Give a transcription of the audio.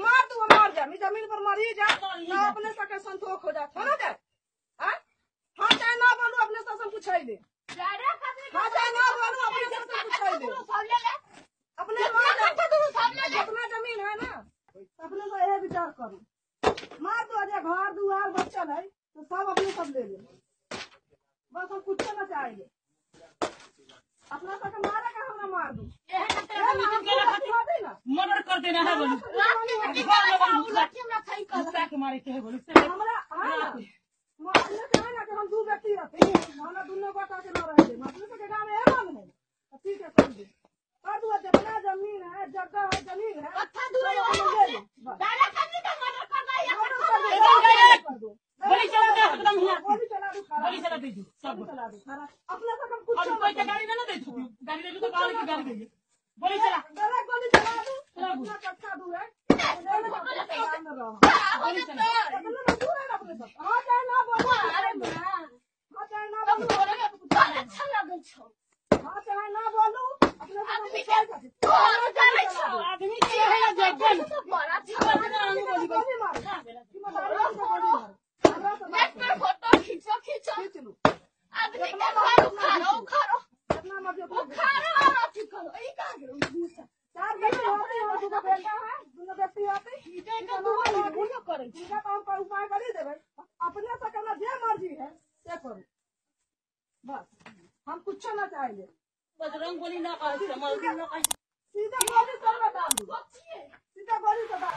मार तू मार जा जमीन पर मरी जा ना अपने सके संतोष हो जा ना जाए। हाँ चाहे ना बोलू अपने से पूछाई दे। हाँ चाहे ना बोलू अपने से पूछाई दे। अपने जितना जमीन है ना अपने को यह विचार करू मार दो घर दुआर बच्चा है तो सब अपने सब ले ले बस हम कुछ ना चाहिए। अपना सब मारे का हमरा मार दू मर्डर कर देना है बोलू हमरा। अपने ना कि हम दू व्यक्ति रहते हमरा दोनों गोटा के ना रहे अपने सबके गाँव में है नहीं ठीक है समझे कर दू जितना जमीन है जगह है जमीन है गोली चला दे एकदम गोली चला दे सब चला दू अपने सब हम कुछ कोई के गाड़ी ना दे दू गाड़ी दे तो गाड़ी की गाड़ी दे गोली चला गोली चला दू अपना कट्ठा दू है गोली चला मजदूर है अपने सब। हां चाहे ना बोलू अरे हां चाहे ना बोलू अच्छा लगै छौ। हां चाहे ना बोलू अपने सब आदमी के तोहर जानै छौ आदमी के है जगन बड़ा अच्छा गोली मार नेट पर फोटो खींचो खींचो खींच लू आदमी के घर उखाड़ो उखाड़ो जितना मर्जी उखाड़ो और अथी करो ई का करो घूसा चार व्यक्ति होते हैं दू बेटा है दोनों व्यक्ति होते इते के दू घूसो करै ठीक है तो हम उपाय कर देबै अपने से करना जे मर्जी है से करू बस हम कुछ ना चाहिए। बजरंग गोली ना कह समल ना कह सीधा गोली चला डाल दू सीधा गोली चला।